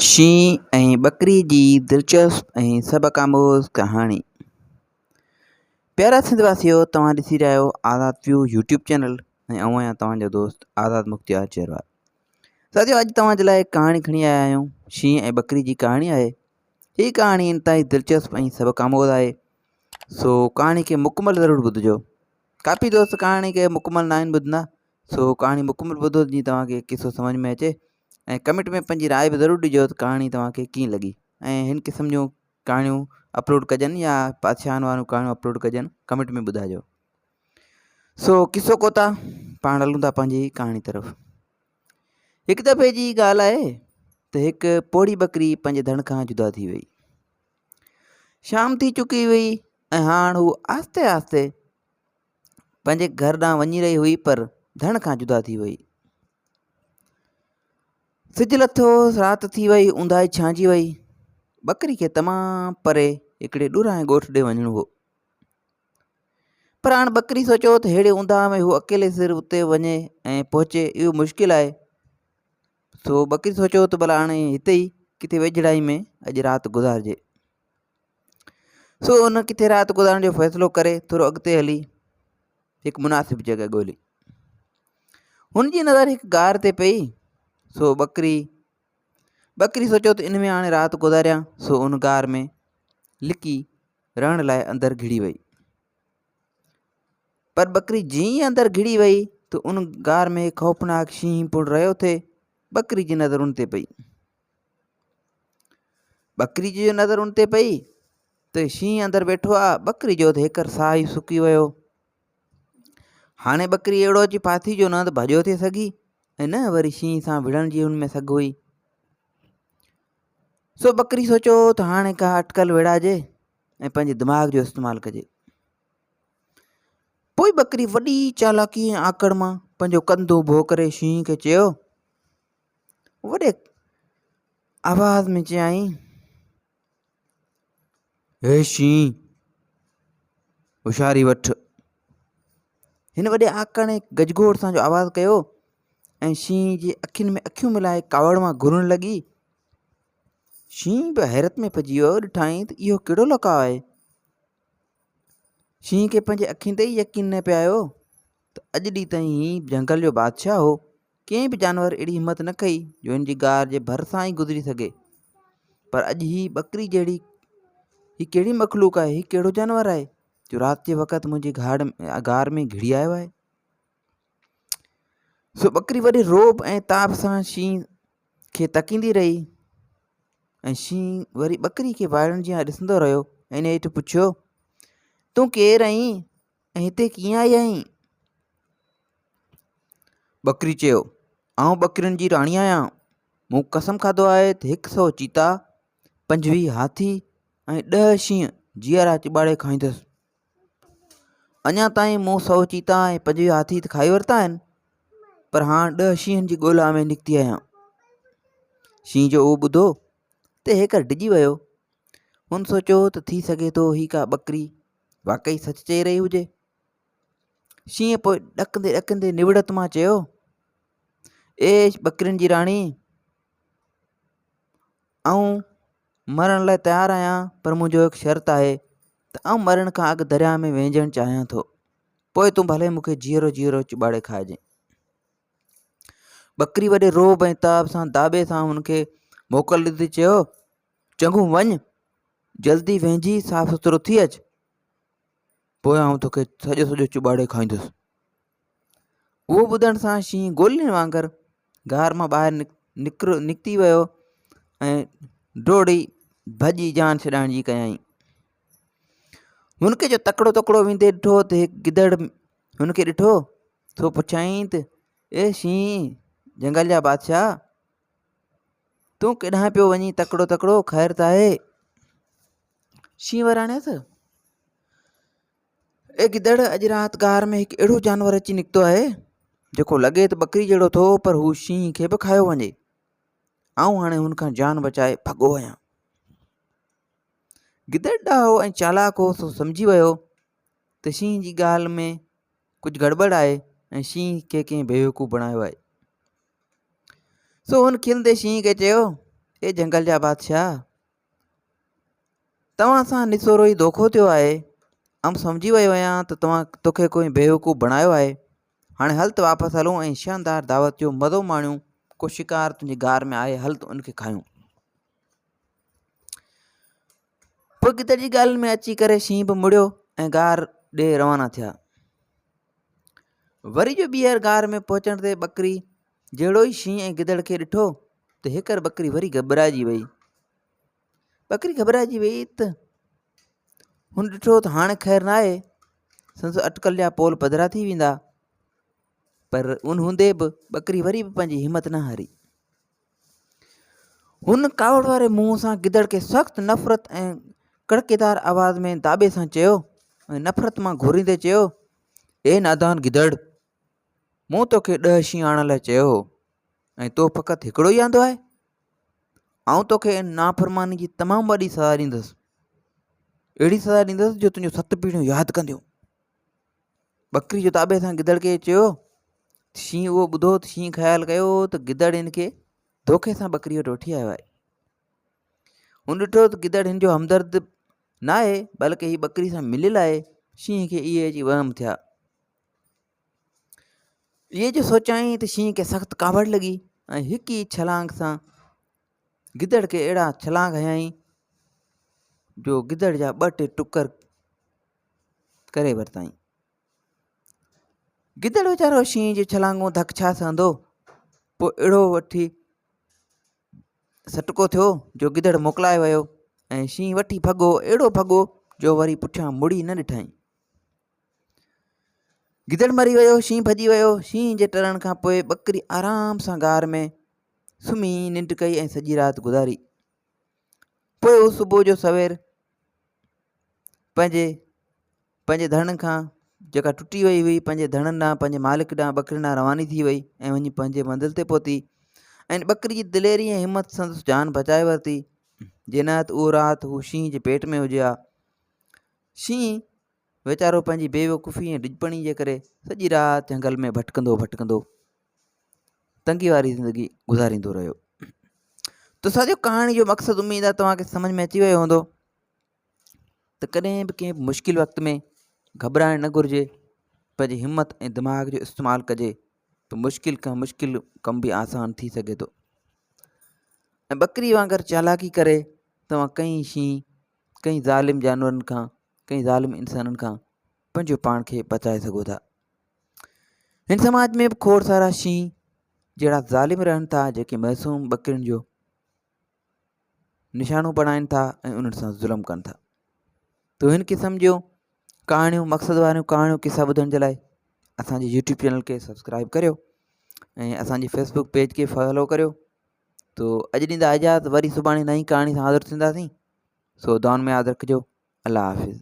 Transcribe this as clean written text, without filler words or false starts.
شينهن ۽ ٻڪري جي دلچسپ ۽ سبق آموز ڪهاڻي. پيارا سنڌ واسيو توهان ڏسي رهيا آهيو آزاد ويو يوٽيوب چينل ۽ آئون آهيان توهان جو دوست آزاد مختيار چيروار. ساٿيو اڄ توهان جي لاء ڪهاڻي کڻي آيا آهيون شينهن ۽ ٻڪري جي ڪهاڻي آهي. هي ڪهاڻي انتهائي دلچسپ ۽ سبق آموز آهي سو ڪهاڻي کي مڪمل ضرور ٻڌجو. ڪافي دوست ڪهاڻي کي مڪمل ناهن ٻڌندا سو ڪهاڻي مڪمل ٻڌو جيئن توهان کي قصو سمجھ ۾ اچي. ۽ ڪمينٽ ۾ پنهنجي راء به ضرور ڏجو ته ڪهاڻي توهان کي ڪيئن لڳي ۽ هن قسم جون ڪهاڻيون اپلوڊ ڪجن يا بادشاهن واريون ڪهاڻيون اپلوڊ ڪجن ڪمينٽ ۾ ٻڌائجو سو قصو ڪوتا پاڻ هلون ٿا پنهنجي ڪهاڻي طرف هڪ دفعي جي ڳالهه آهي ته هڪ پوڙهي ٻڪري پنهنجي ڌڻ کان جدا ٿي وئي شام ٿي چڪي هئي ۽ هاڻ هو آهستي آهستي پنهنجي گهر ڏانهن وڃي رهي هئي پر ڌڻ کان جدا ٿي وئي. سج لٿو، رات ٿي وئي، اونداهي ڇانئجي وئي. ٻڪري کي تمام پري هڪڙي ڏورانهين ڳوٺ ڏي وڃڻو هو. پر هاڻ ٻڪري سوچيو ته ههڙي اونداهه ۾ هو اڪيلي سر اتي وڃي ۽ پهچي اهو مشڪل آهي. سو ٻڪري سوچيو ته ڀلا هاڻي هتي ئي ڪٿي ويجهڙائي ۾ اڄ رات گذارجي. سو ان ڪٿي رات گذارڻ جو فيصلو ڪري ٿورو اڳتي هلي هڪ مناسب جڳهه ڳولي. هن جي نظر هڪ غار تي پئي سو ٻڪري ٻڪري سوچيو ته ان ۾ هاڻي رات گذاريان سو ان غار ۾ لڪي رهڻ لاء اندر گهڙي وئي. پر ٻڪري جيئن ئي اندر گهڙي وئي ته ان غار ۾ خوفناڪ شينهن پڻ رهيو ٿي. ٻڪري جي نظر ان تي پئي. ٻڪري جي جو نظر ان تي پئي ته شينهن اندر ويٺو آ ٻڪري جو ته هيڪر ساهه ئي سڪي ويو. هاڻي ٻڪري اهڙو اچي ڦاٿي جو نه ته ڀڄيو ٿي سگهي ۽ نه وري شينهن سان وڙهڻ جي هن ۾ سگهه هئي. سو ٻڪري سوچيو ته هاڻي ڪا اٽڪل وڙهائجي ۽ پنهنجي دماغ جو استعمال ڪجي. پوء ٻڪري وڏي چالاڪي ۽ آڪڙ مان پنهنجو ڪنڌ اڀو ڪري شينهن کي چيو وڏي آواز ۾ چيائين، اي شينهن! هوشياري وٺ. هن وڏي آڪڙ ۽ گجگوڙ سان جو آواز ڪيو ۽ شينهن جي اکين ۾ اکيون ملائي ڪاوڙ مان گهرڻ لڳي. شينهن به حيرت ۾ پئجي ويو، ڏٺائين ته اهو ڪهڙو لقاء آهي. شينهن کي پنهنجي اکين تي ئي يقين نه پئي آيو ته اڄ ڏينهن تائين هي جهنگل جو بادشاهه هو، ڪنهن به جانور اهڙي همت نه ڪئي جو هن جي غار جي ڀرسان ئي گذري سگهي. پر اڄ هي ٻڪري جهڙي هي ڪهڙي مخلوق آهي، هي ڪهڙو جانور آهي جو رات جي وقت منهنجي غار ۾ گهڙي آيو آهي. سو ٻڪري وڏي رعب ۽ تاب سان شينهن کي تڪيندي رهي ۽ شينهن وري ٻڪري کي وائڙن جيان ڏسندو رهيو ۽ نيٺ پڇيو، تون ڪير آهين ۽ هتي ڪيئن آئي آهين؟ ٻڪري چيو، آئون ٻڪرين جي راڻي آهيان. مون قسم کاڌو آهي ته هڪ سئو چيتا، 25 هاٿي ۽ 10 شينهن جيئرا چٻاڙي کائيندس. اڃا تائين مون سئو چيتا ۽ 25 هاٿي ته کائي ورتا آهن، پر هاڻ 10 شينهن جي ڳولا ۾ نڪتي آهيان. شينهن جو اهو ٻڌو ته هيڪر ڊڄي ويو. هن سوچيو ته ٿي سگهي ٿو هي ڪا ٻڪري واقعي سچ چئي رهي هجي. شينهن پوء ڏڪندي ڏڪندي نوڙت مان چيو، اي ٻڪرين جي راڻي! آئون مرڻ لاء تيار آهيان پر منهنجو هڪ شرط آهي ته آئون مرڻ کان اڳ درياهه ۾ وهنجڻ چاهيان ٿو پوء تون ڀلي مون کي جيئرو جيئرو چٻاڙي کائجين. ٻڪري وڏي رعب ۽ تاب سان داٻي سان هن کي موڪل ڏيندي چيو، چڱو وڃ، جلدي وهنجي صاف سٿرو ٿي اچ، پوء آئون توکي سڄو سڄو چٻاڙي کائيندس. اهو ٻڌڻ سان شينهن گولين وانگر غار مان ٻاهر نڪتي ويو ۽ ڊوڙي ڀڄي جان ڇڏائڻ جي ڪيائين. هن کي جو تڪڙو تڪڙو ويندي ڏٺو ته هڪ گدڙ هن کي ڏٺو سو پڇيائين ته اي شينهن جنگل جا بادشاهه تون ڪيڏانهن پيو وڃين تڪڙو تڪڙو خير ته آهي؟ شينهن وراڻيس اي گدڙ! اڄ رات غار ۾ هڪ اهڙو جانور اچي نڪتو آهي، جيڪو لڳي ته ٻڪري جهڙو ٿو پر هو شينهن کي به کايو وڃي. آئون هاڻي هن کان جان بچائي ڀڳو آهيان. گدڙ ڏاهو ۽ چالاڪ هو سو سمجهي ويو ته شينهن جي ڳالهه ۾ ڪجهه گڙٻڙ آهي ۽ شينهن کي ڪنهن بيوقوف بڻايو آهي. سو هن کلندي شينهن کي چيو، اي جهنگل جا بادشاهه! توهان سان نسورو ئي دوکو ٿيو آهي. آئون سمجهي ويو آهيان ته توهان توکي ڪوئي بيوقوف بڻايو آهي. هاڻي هل ته واپس هلون ۽ شاندار دعوت جو مزو ماڻيون. ڪو شڪار تنهنجي غار ۾ آهي، هل ته ان کي کايون. پوء گدڙ جي ڳالهين ۾ اچي ڪري شينهن به مڙيو ۽ غار ڏي روانا ٿيا. وري جو ٻيهر غار ۾ پهچڻ تي ٻڪري جهڙو ئي شينهن ۽ گدڙ کي ڏٺو ته هيڪر ٻڪري وري گهٻرائجي وئي. ٻڪري گهٻرائجي وئي ته هن ڏٺو ته هاڻي خير نه آهي سندس اٽڪل جا پول پڌرا ٿي ويندا پر ان هوندي به ٻڪري وري به پنهنجي همت نه هاري هن ڪاوڙ واري منهن سان گدڙ کي سخت نفرت ۽ ڪڙڪيدار آواز ۾ داٻي سان چيو ۽ نفرت مان گهوريندي چيو اي نادان گدڙ مون توکي ڏهه شينهن آڻڻ لاء چيو هو ۽ تو فقط هڪڙو ئي آندو آهي آئون توکي ان نافرماني جي تمام وڏي سزا ڏيندس اهڙي سزا ڏيندس جو تنهنجون ست پيڙهيون ياد ڪنديون ٻڪري جو تابع سان گدڙ کي چيو شينهن اهو ٻڌو ته شينهن خيال ڪيو ته گدڙ هن کي دوکي سان ٻڪري وٽ وٺي آيو آهي هن ڏٺو ته گدڙ هن جو همدرد نه آهي بلڪه هي ٻڪري سان مليل آهي شينهن کي اهي اچي وهم ٿيا اهي جو سوچيائين ته شينهن کي سخت ڪاوڙ لڳي ۽ هڪ ئي ڇلانگ سان گدڙ کي اهڙا ڇلانگ هنيائين جو گدڙ جا ٻه ٽي ٽڪر ڪري ورتائين گدڙ ويچارو شينهن جي ڇلانگون ڌڪ ڇا سهندو پوء اهڙو وٺي سٽڪو ٿيو جو گدڙ موڪلائي ويو ۽ شينهن وٺي ڀڳو اهڙو ڀڳو جو وري پٺيان مڙي نه ڏٺائين گدڙ مري ويو، شينهن ڀڄي ويو. شينهن جي ٽرڻ کان پوء ٻڪري آرام سان غار ۾ سمهي ننڊ ڪئي ۽ سڄي رات گذاري. پوء هو صبح جو سوير پنهنجي پنهنجي ڌڻ کان جيڪا ٽٽي وئي هئي پنهنجي ڌڻن ڏانهن پنهنجي مالڪ ڏانهن ٻڪرين ڏانهن رواني ٿي وئي ۽ وڃي پنهنجي منزل تي پهتي ۽ ٻڪري جي دليري ۽ همت سندس جان بچائي ورتي جي نه ته اهو رات هو شينهن جي پيٽ ۾ هجي ها شينهن ويچارو پنهنجي بيوقوفي ۽ ڊڄپڻي جي ڪري سڄي رات جهنگل ۾ ڀٽڪندو ڀٽڪندو تنگي واري زندگي گذاريندو رهيو ته ساٿيو ڪهاڻي جو مقصد اميد آهي توهان کي سمجھ ۾ اچي ويو هوندو ته ڪڏهن به ڪنهن به مشڪل وقت ۾ گهٻرائڻ نه گهرجي پنهنجي همت ۽ دماغ جو استعمال ڪجي ته مشڪل کان مشڪل ڪم به آسان ٿي سگهي ٿو ۽ ٻڪري وانگر چالاڪي ڪري توهان ڪئين شينهن ڪئين ظالم جانورن کان ڪئين ظالم انسانن کان پنهنجو پاڻ کي بچائي سگهو ٿا هن سماج ۾ به کوڙ سارا شينهن جهڙا ظالم رهن ٿا جيڪي معصوم ٻڪرين جو نشانو بڻائن ٿا ۽ انهن سان ظلم ڪن ٿا تو هن قسم جون ڪهاڻيون مقصد واريون ڪهاڻيون قصا ٻڌڻ جي لاء اسانجي يوٽيوب چينل کي سبسڪرائب ڪريو ۽ اسانجي فيسبوڪ پيج کي فالو ڪريو تو اڄ ڏيندا اجازت وري سڀاڻي نئين ڪهاڻي سان حاضر ٿينداسين سو دعائن ۾ ياد رکجو الله حافظ.